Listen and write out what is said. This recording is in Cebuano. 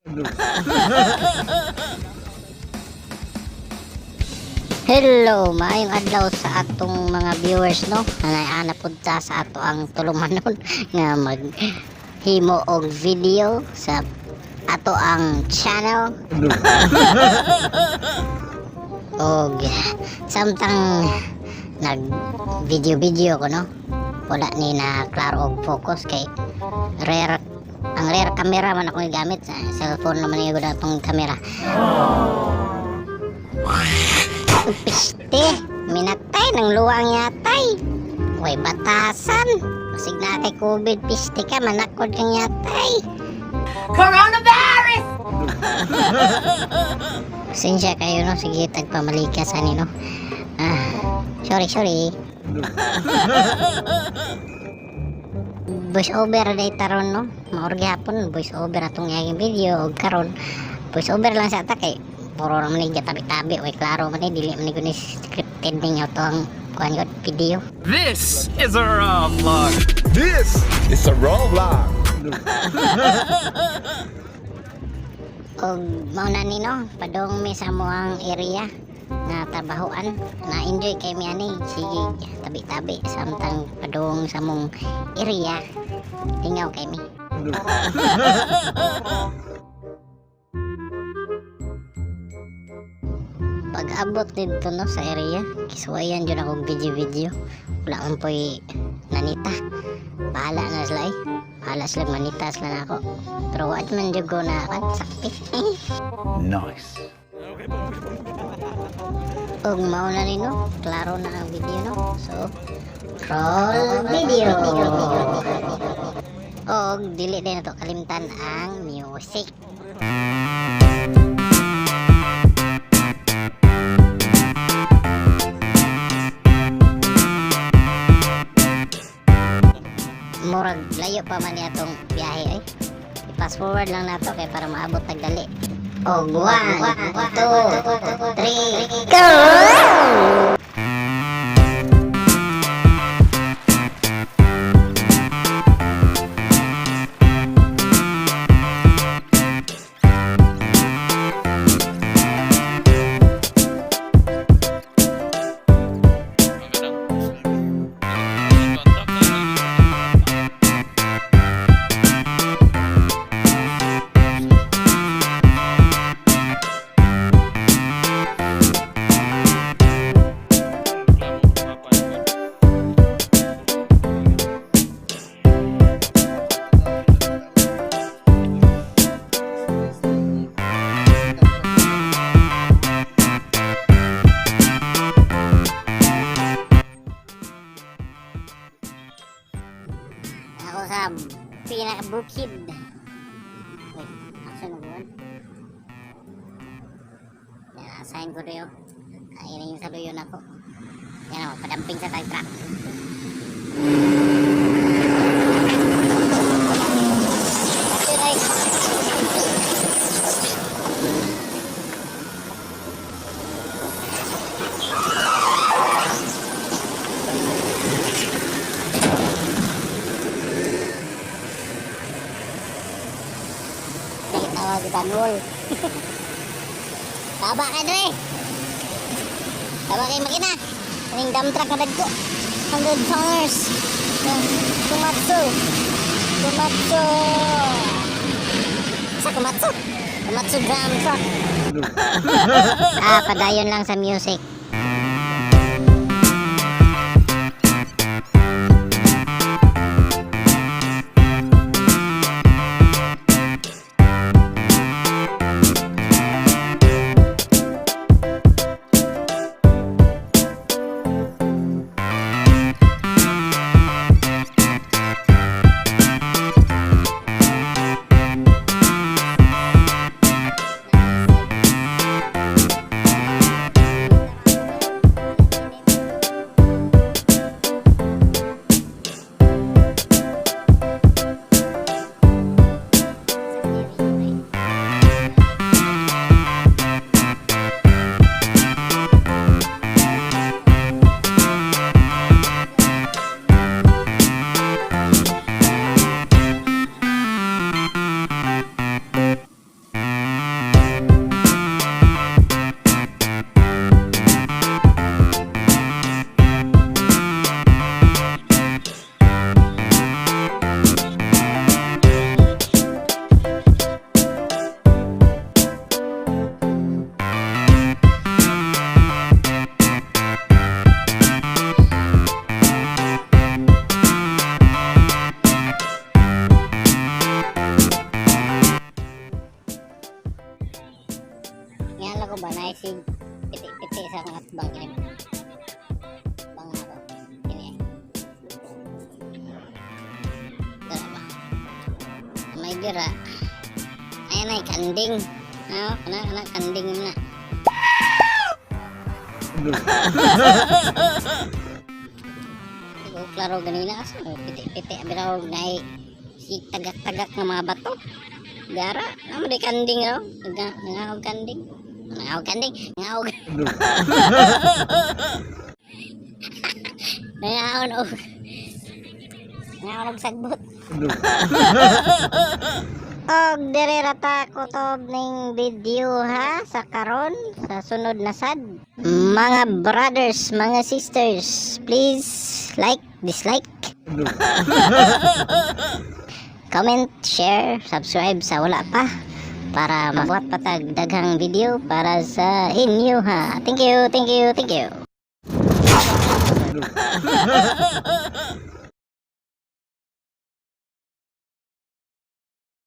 Hello, maayong adlaw sa atong mga viewers, no. Ana pud ta sa ato ang tulumanon nga mag himo og video sa ato ang channel. Og samtang nag video video ko, no. Wala ni na klaro og focus kay rear ang rear camera man akong gigamit sa cellphone naman ni gud atong camera. Piste, minatay ng luwang yatay. Way batasan. Basig na kay COVID, piste ka, manakod kang yatay. Coronavirus! Pasensya kayo, no, sige, tagpamalikas ani, no. Ah, sorry, sorry. Voice over day taron, no. Maor gyapon voice over atong iyang video og karon voice over lang sa ta kay puro naman ni tabi-tabi, way klaro man ni, dili man ni guni scripted ning ato ang kuan gud video. This is a raw vlog. This is a raw vlog. Og mao na ni, no, padung mi sa amoang area nga trabahoan. Na enjoy kay mi ani, sige tabi-tabi samtang padung sa among area, tingaw kay mi. Pag abot didto, no, sa area, kisuwayan jud akong video video, wala man po'y nanita. Bahala na sila eh, bahala sila, manita sila na ako, pero wa man jud ko na kan sakti. Nice. Ug mao na ni, no, klaro na ang video, no. So roll video. Og dili din nato kalimtan ang music. Murag layo pa man ni atong biyahe eh. I-fast forward lang nato kay para maabot tag dali. Og 1, 2, 3, go! Ako sa pinakabukid. Wait, asa na buwan? Yan, asahin ko rin. Ay, yung saluyon ako. Yan o, padamping sa tag truck. Ayun, ay. Nakita si Tanul. Taba ka dre. Taba kay makina. Kaning dump truck na dagko. 100 tonners. Komatsu. Komatsu. Sa Komatsu. Komatsu drum truck. Ah, padayon lang sa music. Naisig piti-piti sa akong atbang kini. Bang ako. Kini. Dara ba? May dira. Ayan ay kanding. Ano, kana kana kanding na. Hindi ko klaro ganina asa mo piti-piti bitaw naay si tagak-tagak nga mga bato. Dara, namo di kanding raw. Nangaog kanding. Nangaog kanding. Nangaog. Nangaon og. Nangaon og sagbot. Og dire ra ta kutob ning video ha sa karon sa sunod na sad. Mga brothers, mga sisters, please like, dislike, comment, share, subscribe sa wala pa para mabuhat pa tag daghang video para sa inyo ha. Thank you, thank you, thank you.